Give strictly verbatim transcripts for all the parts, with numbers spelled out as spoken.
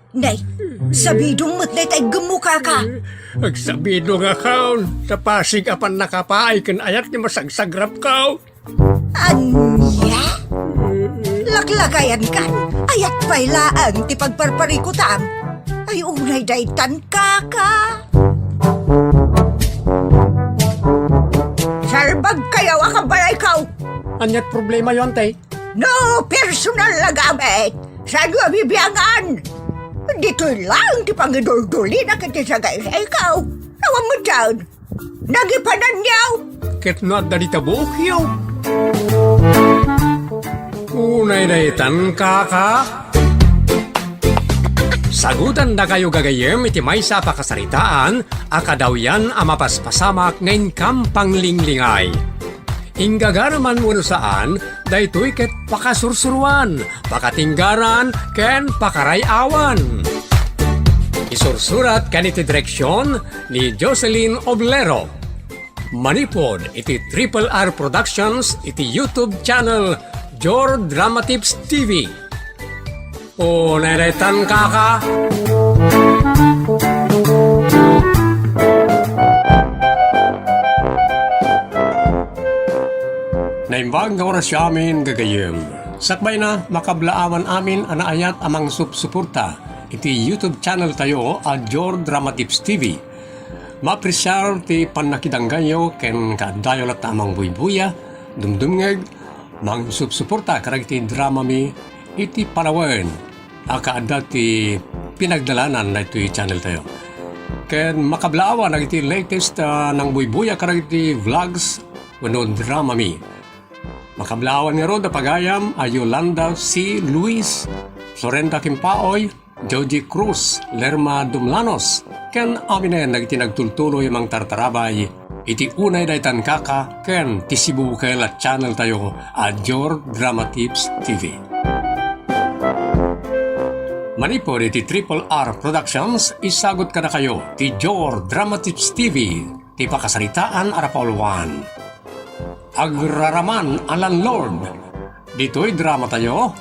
Nay, sabidong met dayta iggemmo, kaka. Agsabidongakon, ta pasig a pannakapaay ken ayat ti masagsagrapko. Ania? Laklakayankan, ayat pay laeng ti pagparparikutam. Ay, unay daytan, kaka. Salbagkayo a kabalayko. Ania't problemayo, ante? No personal a gamit, saanyo a bibiangan? Ditoy laeng ti pangiduldulina ket ti sagaysayko. Awan met dayta. Nagipananyo. Ket no adda dita buokyo. Unay daytan, kaka. Sagutandakayo gagayyem iti maysa a pakasaritaan a kadawyan a mapaspasamak nga inkam panglinglingay. Inggagara man wenno saan, daytoy ket pakasursuroan, pakatinggaran, ken pakaray-awan. Isursurat ken iti direksion ni Jocelyn Oblero. Manipud iti Triple R Productions iti YouTube channel Jor Dramatips T V. O, neretan, kaka. Naimbag nga orasyo amin, gagayyem. Sakbayna, makablaawan amin a naayat a mangsupsuporta iti YouTube channel tayo a Jor Dramatips T V. Maapresiar ti pannakidanggayo ken kaaddayo latta a mangbuybuya, dumdumngeg, mangsupsuporta kadagiti dramami iti panawen a kaadda ti pinagdalanan daytoy channel tayo. Ken makablaawan dagiti latest a nangbuybuya kadagiti vlogs wenno dramami. Makablaawan ngarud a pagayam a Yolanda C. Luis, Florenda Kimpaoy, Joji Cruz, Lerma Dumlanos, ken aminen dagiti nagtultuloy a mangtartarabay iti unay daytan, kaka, ken ti sibukel a channel tayo a Jor Dramatips T V. Manipud iti Triple R Productions, isagut kadakayo ti Jor Dramatips T V, ti pakasaritaan a rapauluan. Agraraman a landlord. Ditoy drama tayo.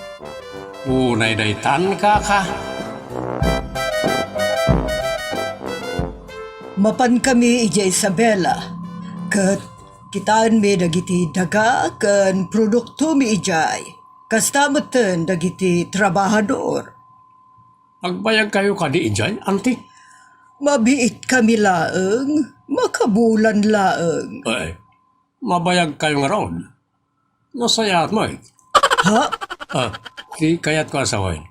Unay daytan, kaka. Mapankami idiay Isabela, ket kitaenmi dagiti daga ken produktomi idiay. Kasta metten dagiti trabahador. Agbayagkayo kadi idiay, anti? Mabiitkami laeng, makabulan laeng. Ay, mabayagkayo ngarud. Nasayaat met. Ha? Ah, ti kayatko a sawen.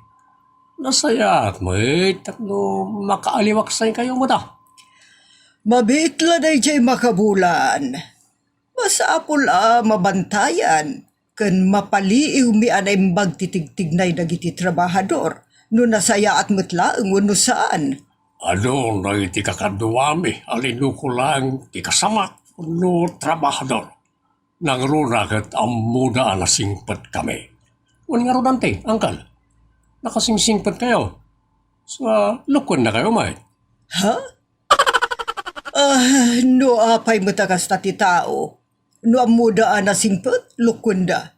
Nasayaat met tapno makaaliwaksaykayo met a. Mabiit la daydiay makabulan. Masapul a mabantayan ken mapaliiwmi a naimbag ti tigtignay dagiti trabahador no nasayaat met laeng wenno saan. Adu dagiti kakaduami a linuko laeng ti kasamak wenno trabahador. Nangruna ket ammoda a nasingpetkami. Wen ngarud, anti, angkel? Nakasingsingpetkayo? Sa, lukuennakayo met? Ha? Ah, no apay met a kasta ti tao, no ammoda a nasingpet, lukuenda.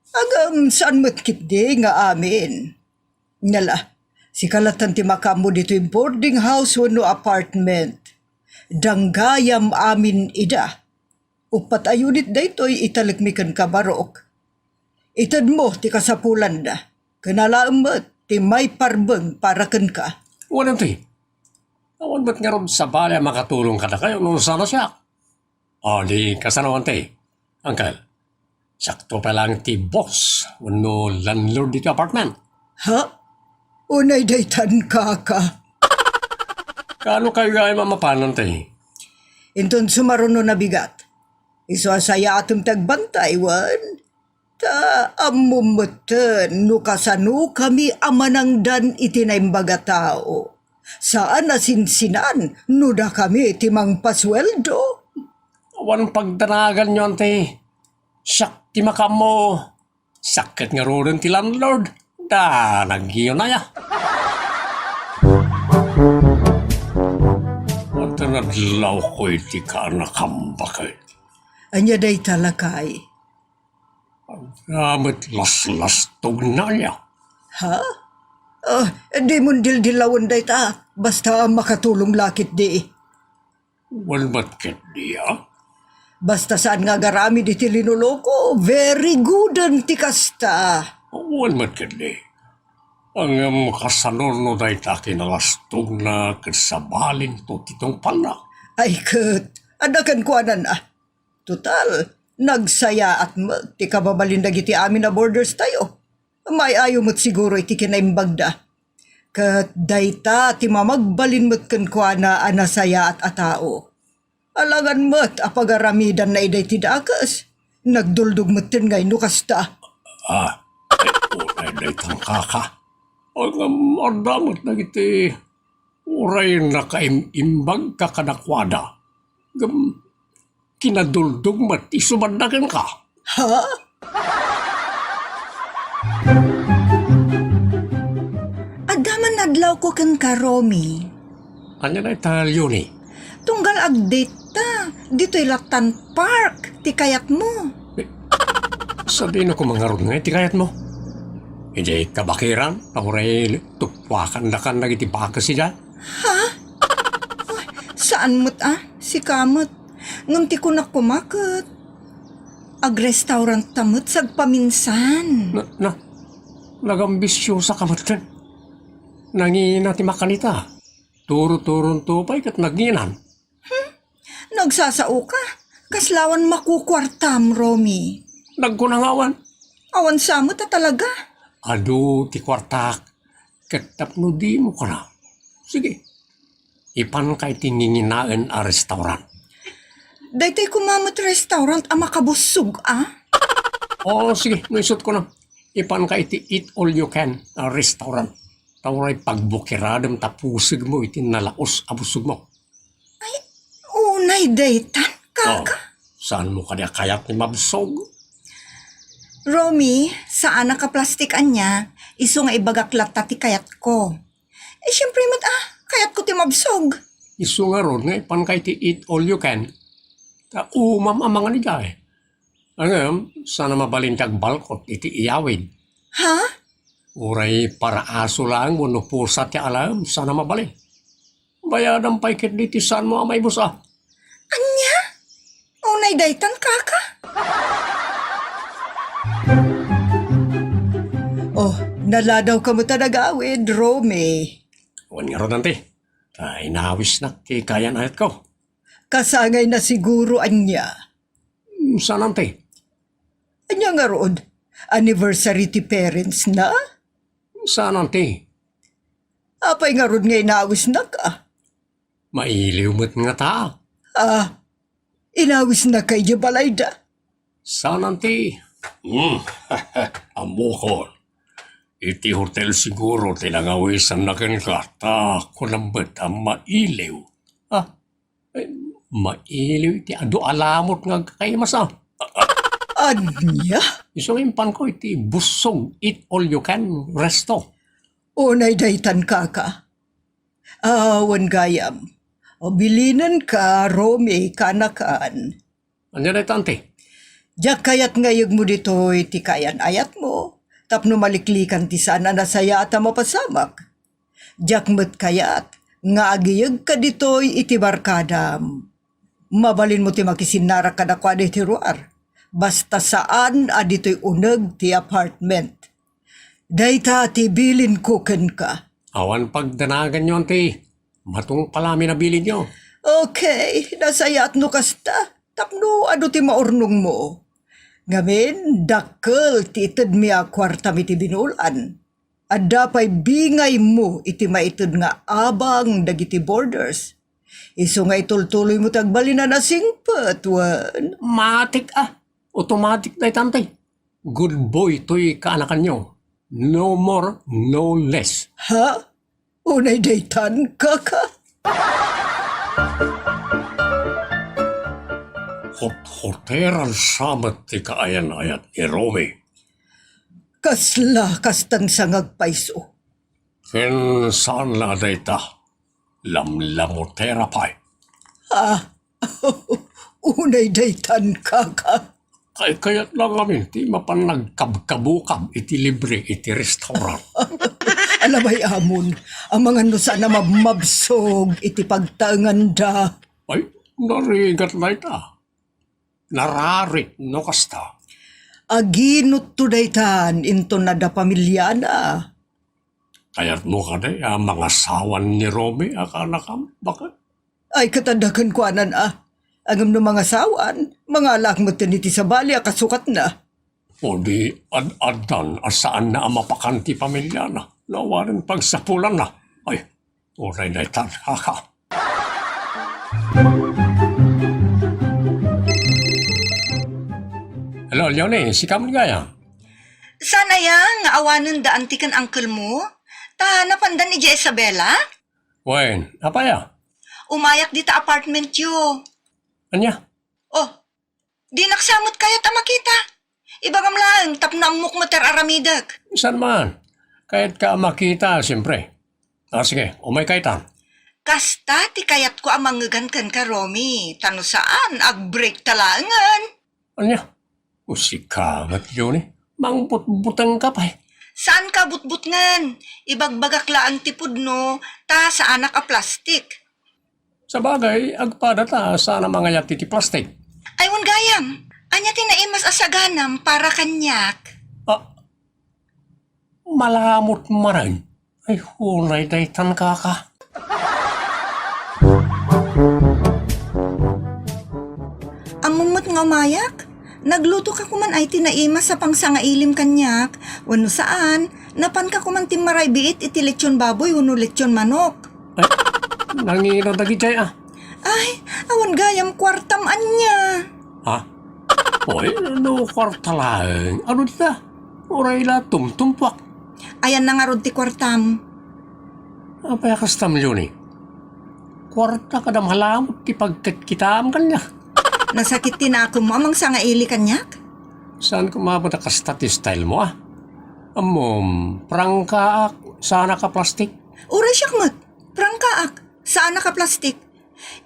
Ngem saan met ketdi nga amin. Ngala, sika lattan ti makaammo ditoy boarding house wenno apartment. Danggayam amin ida. Uppat a unit daytoy italekmi kenka, Barok. Itedmo ti kasapulanda, ken alaem met ti maiparbeng para kenka. Wen, anti, awan met ngarud sabali a makatulong kadakayo no saan a siak. O, di kasano, anti, angkel? Siakto pay laeng ti boss wenno landlord ditoy apartment. Ha? Unay daytan, kaka. Kaano kayo gaay mamapan, anti? Inton sumaruno nabigat, isu a sayaatem ti agbantay, wen? Ta ammom metten no kasanokami a manangdan iti naimbag a tao. Saan a sinsinan no dakami ti mangpasueldo. Awan pagdanaganyo, anti. Siak ti makaammo. Siak ket ngaruden ti landlord. Danagyo na ya. Wadta nadlawko iti kaanakam, baket. Ania dayta, lakay? Agamit laslastog na aya. Ha? Ah, dimon dildilawen dayta. Basta makatulong la ketdi. Wen met ketdi, a? Basta saan nga agaramid iti linuloko, very gooden ti kasta. Wen met ketdi. Ngem kasano no dayta kinalastogna ket sabalinto ti tungpalna? Ay ket, adda kenkuanana. Total, nagsayaat met ti kababalin dagiti amin a boarders tayo. Maay-ayo met siguro iti kinaimbagda. Ket dayta ti mamagbalin met kenkuana a nasayaat a tao. Alangan met a pagaramidanna idiay ti dakes. Nagduldog metten ngay no kasta. Ah, ay, unay daytan, kaka. Ngem adda met dagiti uray nakaim-imbag kadakuada. Ngem kinaduldog met ti isubadda kenka. Ha? Adda man adlawko kenka, Romy. Ania dayta, Leonie? Tunggal agdate ta, ditoy lattan park ti kayatmo. Eh, sadino koma ngarud nga iti kayatmo? Idiay kabakiran, ta uray tuppuakandakan dagiti bakes idiay? Ha? Ay, saan met a, sika met. Ngem ti kunak koma ket, agrestaurant ta met sagpaminsan. Na, na, nagambisiosa ka metten. Nangina ti makanita. Turo-turonto pay ket nanginan. Hmm? Nagsasao ka? Kasla awan makukuartam, Romy. Nagkuna nga awan. Awan sa met a talaga. Adu ti kuartak. Ket tapno dimo kana. Sige. Ipanka iti nginginaen a restaurant. Daytoy koma met restaurant a makabussog, a? Oo, sige, no isut ko na. Ipanka iti eat all you can a restaurant. Ta uray pagbukiradem ta pusegmo iti nalaos a bussogmo. Ay, unay daytan, kaka. Oh, saanmo kadi a kayat ti mabsog? Romy, saanak a plastik ania, isu nga ibagak latta ti kayatko. Eh, siyempre met, ah, kayatko ti mabsog. Isu ngarud nga ipanka iti eat all you can. Ta umam a mangan idiay. Ngem, saan a mabalin ti agbalkot iti iyawid. Ha? Uray paraaso laeng wenno pusa ti alaem, saan a mabalin. Bayadam pay ketdi ti saanmo a maibus-a. Ania? Unay daytan, kaka? Oh, naladawka met a nagawid, Romy. Wen ngarud, anti. Ta inawisnak ti kayan-ayatko. Kasangayna siguro, ania? Hmm, saan, anti. Ania ngarud? Anniversary ti parents na? Saan, anti. Apay ngarud nga inawisnak, a? Mailiw met ngata. Ah, inawisnak idiay balayda? Saan, anti. Hmm. Ammokon. Iti hotel siguro ti nangawisanna kenka, ta kunam met a mailiw. Ah, eh, mailiw iti adu a lamot nga agkakaimas, a. Ania? Isu nga impanko iti Bussog Eat All You Can Resto. Unay daytan, kaka. Awan gayam. O, bilinenka, Romy, kanakan. Ania dayta, anti? Diak kayat nga iyegmo ditoy ti kayan-ayatmo, tapno maliklikan ti saan a nasayaat a mapasamak. Diak met kayat nga agiyegka ditoy iti barkadam. Mabalinmo ti makisinnarak kadakuada iti ruar. Basta saan a ditoy uneg ti apartment. Dayta ti bilinko kenka. Awan pagdanaganyo, anti. Matungpal amin a bilinyo. Okay, nasayaat no kasta. Tapno adu ti maurnongmo. Ngamin, dakkel ti itedmi a kuartam iti binulan. Adda pay bingaymo iti maited nga abang dagiti boarders. Isu nga itultuloymo ti agbalin a nasingpet, wen? Matik, a. Automatic dayta, anti. Good boy toy kaanakanyo. No more, no less. Ha? Unay daytan, kaka? Hothoteran sa met ti kaayan-ayat ni Romy. Kasla kastan sa nga agpayso. Ken saan la dayta? Lamlamutera pay. Ah, unay daytan, kaka. Kaykayat la ngamin ti mapan nagkabkabukab iti libre iti restaurant. Alabay amon, amangan no saan a mabmabsog iti pagtaenganda. Ay, narigat dayta. Nararit no kasta. Aginutto daytan inton adda pamiliana. Kayatmo kadi a mangasawan ni Romy a kaanakam? Bakit? Ay, ket adda kenkuanan a. Ngem no mangasawan, mangalaak metten iti sabali a kasukatna. O di ad-addan a saanna a mapakan ti pamiliana no awanen pagsapulanna. Ay, uray daytan, kaka. Hello, Leonie, sika met gayam? Saan aya nga awanen da anti ken uncle mo? Ta napandan idiay Isabela? Wen, apay a? Umayak dita apartment yo. Ania? Oh, dinak sa met kayat a makita. Ibagam laeng tapno ammok met ti ar-aramidek. Saan man? Kayatka a makita, siempre. Ah, sige, umayka itan. Kasta ti kayatko a mangngegan kenka, Romy. Ta no saan, ag-break ta laengen. Ania? O sika met, Leonie, mangbutbutengka pay. Saanka a butbutngen. Ibagbagak laeng ti pudno, ta saanak a plastik. Sabagay, agpada ta saan a mangayat iti plastik. Ay, wen gayam, ania ti naimas a saganam para kaniak? Ah, malamut manen. Ay, uray daytan, kaka. Ammom met nga umayak? Naglutoka koman ay ti naimas a pangsangailim kaniak. Wenno saan, napanka koman timmaray biit iti lechon baboy wenno lechon manok. Ay, nangina dagijay a. Ay, awan gayam kuartam ania. Ha? Oy, no kuarta laeng. Ano dita? Uray la tumtumpuak. Ayanna ngarud ti kuartam? Apay a kastam, Leonie? Kuarta kada malamut ti pagkitkitaam kaniak. Nasakit ti nakemmo a mangsangaili kaniak? Saan koma met a kasta ti style mo, a? Ammom, prangkaak, saanak a plastik. Uray siak met, prangkaak, saanak a plastik.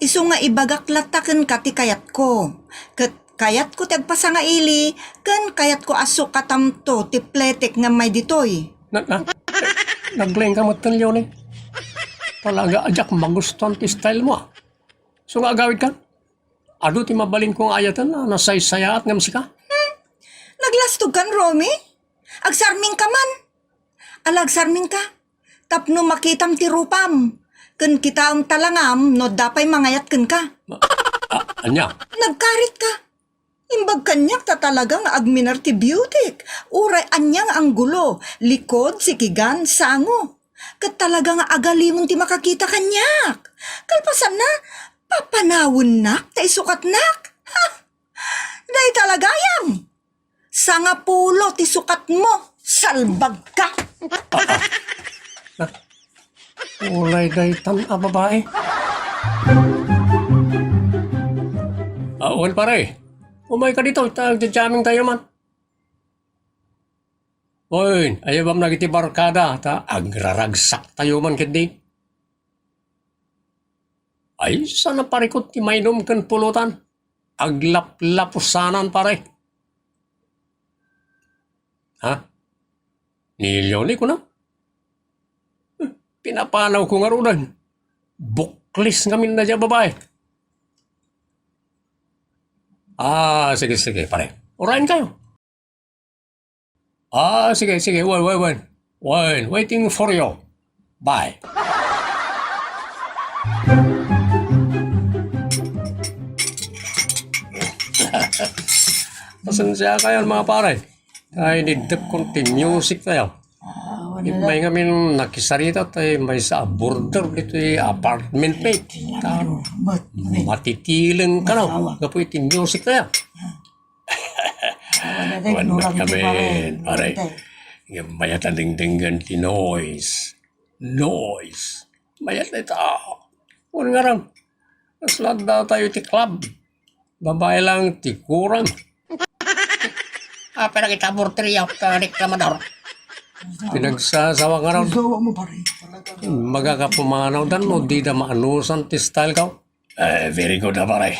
Isu nga ibagak latta kenka ti kayatko. Ket kayatko ti agpasangaili, ken kayatko a sukatamto ti pletek nga may ditoy. Na, na, naglaingka metten, Leonie. Talaga a diak magustuan ti style mo, a. Isu nga agawidkan? Adu ti mabalinko nga ayaten a nasaysayaat ngem sika? Hmm. Naglastogkan, Romy? Agsarmingka man. Ala, agsarmingka. Tapno makitam ti rupam. Ken kitaem talangam no adda pay mangayat kenka. Ma-, a-, ania? Nagkaritka. Imbag kaniak ta talaga nga agminer ti beautyk. Uray ania nga anggulo, likod, sikigan, sango. Ket talaga nga agalimon ti makakita kaniak. Kalpasanna, papanawennak ta isukatnak. Ha! Dayta la gayam. Sangapulo ti sukatmo, salbagka. Ulay daytan a babae. Ah, well, pare, umayka ditoy, ta agja-jamming tayo man. Oy, ayabam dagiti barkada, ta agraragsak tayo man ketdi. Ay, saan a parikut ti mainum ken pulutan? Aglaplapusanan, pare. Ha? Ni Leonie, kuna? Pinapanawko ngaruden. Buklis ngamin na dia babae. Ah, sige, sige, pare. Urayen kayo. Ah, sige, sige. Well, well, well. Well, waiting for you. Bye. Pasensya kayo, mga pare. Ay, didek kon ti music tayo. May ngamin nakisarita tayo, may sa border dito, eh, apartment mate. Ta-, matitileng ka, no? Gapu iti music tayo. Wen met kami, pare. Ngem mayat a dingdinggen ti noise. Noise. Mayat dayta. Wen ngarud, kasla adda tayo ti club. Babae lang ti kurang. Apay dagita porteria, ka reklamador. Pinagsasawa ngarud. Sawa mo, pare. Talaga. Magakapumanaw dan no, di da maanusan ti style ka. Eh, very good, ah, pare.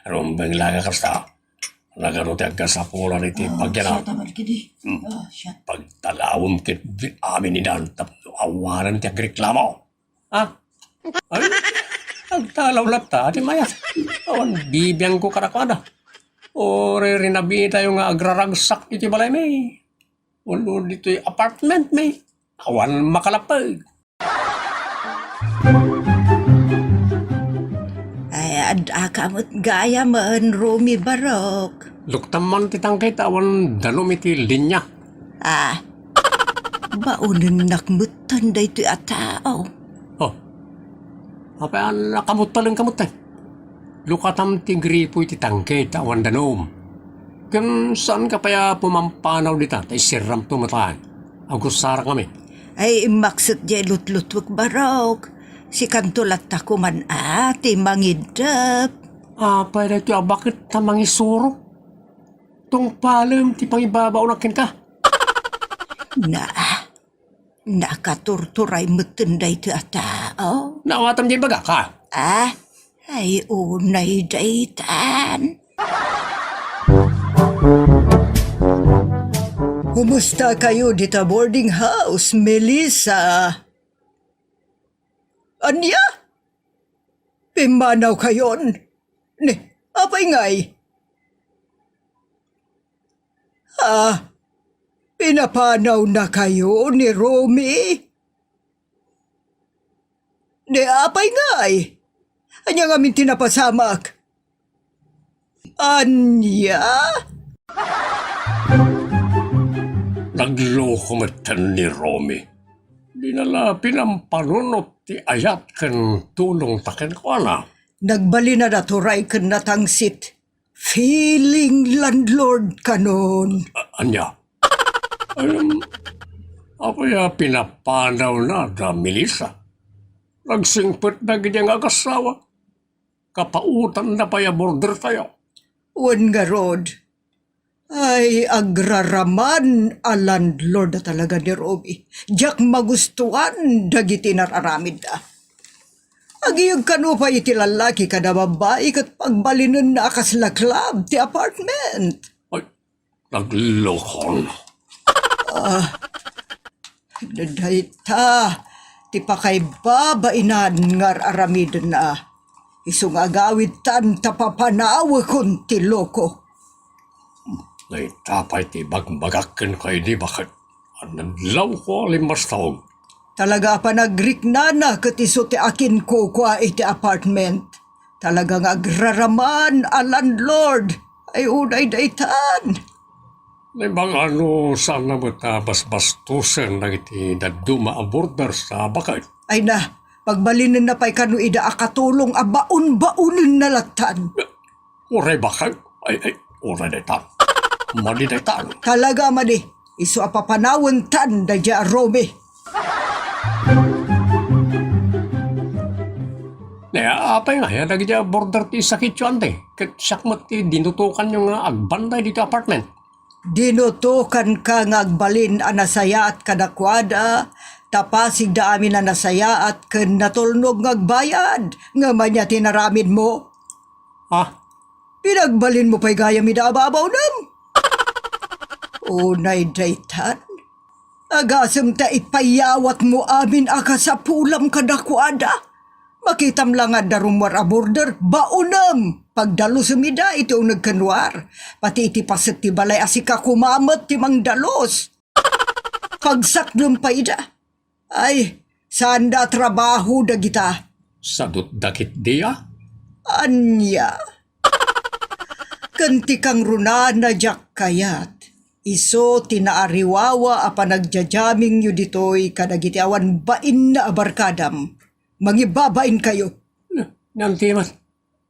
Rumbeng lang a kasta. Nagano ti agkasapulan iti pagyanak? Siya, taman kidi. Hmm. Ah, siya. Pagtalawem ket amin ni Dan tapno awanen ti agreklamo. Ha? Ay, agtalaw latta, di mayat. Awan bibiangko kadakuada. Uray rinabitayo nga agraragsak iti balaymi. Wenno ditoy apartmentmi. Awan makalappeg. Ay, adda ka met gayamen, Romy Barok. Luktan man ti tangkay ta awan danum iti linya. Ah, baonennak metten daytoy a tao. Oh, apay a nakamuttalengka metten? Lukatam ti gripo iti tangkay ta awan danum. Ken saanka pay a pumampanaw dita ta isirramto met ay. Agusarakami. Ay, immaksek diay lutlutuek, Barok. Sikanto latta koman a ti mangiddep. Apay daytoy a baket ta mangisuro? Tungpalem ti pangibabaonak kenka. Na, nakaturturay metten daytoy a tao. Naawatam diay ibagak, ha? Ah? Ay, unay daytan. Kumusta kayo dita boarding house, Melissa? Ania? Pimmanaw kayon? Ne, apay ngay? Ah, pinapanawna kayo ni Romy? Ne, apay ngay? Ania ngamin ti napasamak? Ania? Nagloko metten ni Romy. Dina la pinampanunot ti ayat ken tulongta kenkuana. Nagbalinada turay ken natangsit. Feeling landlord kanon. A-, ania? Ayam, apay a pinapanawna da Melissa? Nagsingpetda gidi nga agasawa. Kapautanda pay a boarder tayo. Wen ngarud, ay agraraman a landlord a talaga ni Romy. Diak magustuan dagiti nar-aramidda. Agiyeg kano pay iti lallaki kada babbai ket pagbalinenna a kasla club ti apartment. Ay, naglokon. Ah, dayta ti pakaibabainan nga ar-aramidenna. Isu nga agawidtan ta papanawekon ti loko. Dayta pay ti ibagbagak kenka idi baket. Adlawko a limmastaog. Talaga a panagriknana ket isu ti akinkukua iti apartment. Talaga nga agraraman a landlord. Ay, unay daytan. Naimbag a no saanna met a basbastosen dagiti dadduma a boarders a baket. Ay na, pagbalinenna pay kano ida a katulong a baon-baonenna lattan. Uray baket? Ay, ay, uray daytan. Madi daytan. Talaga madi, isu a papanawentan daydiay a Romy. Ne, apay nga, ya dagiti a boarder ti sakityo, ante? Ket siak met ti dinutokanyo nga agbanday ditoy apartment. Dinutokanka nga agbalin a nasayaat kadakuada, ta pasigda amin a nasayaat ken natulnog nga agbayad, ngem ania ti inaramidmo? Ha? Pinagbalinmo pay gayam ida a babaonem? Unay daytan, agasem ta ipayawatmo amin a kasapulam kadakuada. Makitam la nga adda rummuar a boarder, baonem, pagdalosem ida iti uneg ken ruar. Pati iti paset ti balay a sika koma met ti mangdalos. Kagsakdem pay ida. Ay, saanda a trabaho dagita. Sadutda ketdi a? Ania? Ken ti kangrunana diak kayat, isu ti naariwawa a panagjajammingyo ditoy kadagiti awan bainna a barkadam. Mangibabainkayo. N-, nanti met,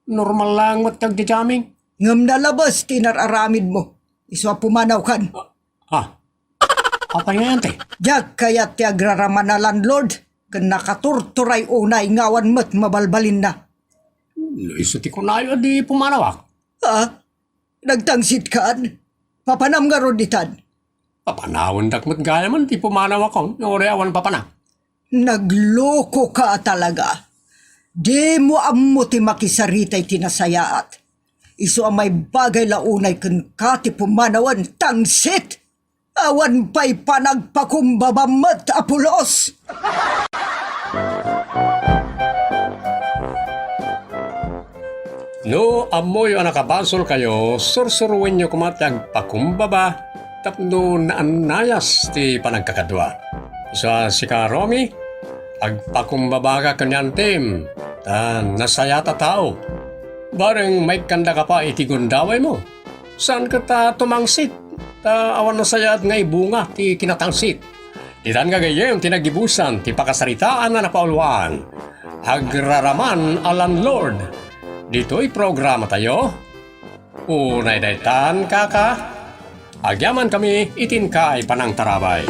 normal laeng met ti agjajamming. Ngem nalabes ti inar-aramidmo. Isu a pumanawkan. Ha? Apay ngay, ante? Diak kayat ti agraraman a landlord ken nakaturturay unay nga awan met mabalbalinna. No isu ti kunayo, di pumanawak. Ha? Nagtangsitkan? Papanam ngarud itan. Papanawendak met gayamen ti pumanawakon, no uray awan papanak. Naglokoka talaga. Dimo ammo ti makisarita iti nasayaat. Isu a maibagay la unay kenka ti pumanawen, tangsit! Awan pay panagpakumbabam met a pulos! No ammoyo a nakabasolkayo, sursuroenyo koma ti agpakumbaba tapno naannayas ti panagkakadua. Isu a sika, Romy, agpakumbabaka ken ni Antim, ta nasayaat a tao. Bareng maikkandaka pa iti gundawaymo. Saan ket ta tumangsit, ta awan nasayaat nga ibunga ti kinatangsit. Ditan gagayyem ti nagibusan ti pakasaritaan a napauluan. Agraraman a landlord. Ditoy programatayo, unay daytan, kaka, agyamankami iti inkay panangtarabay.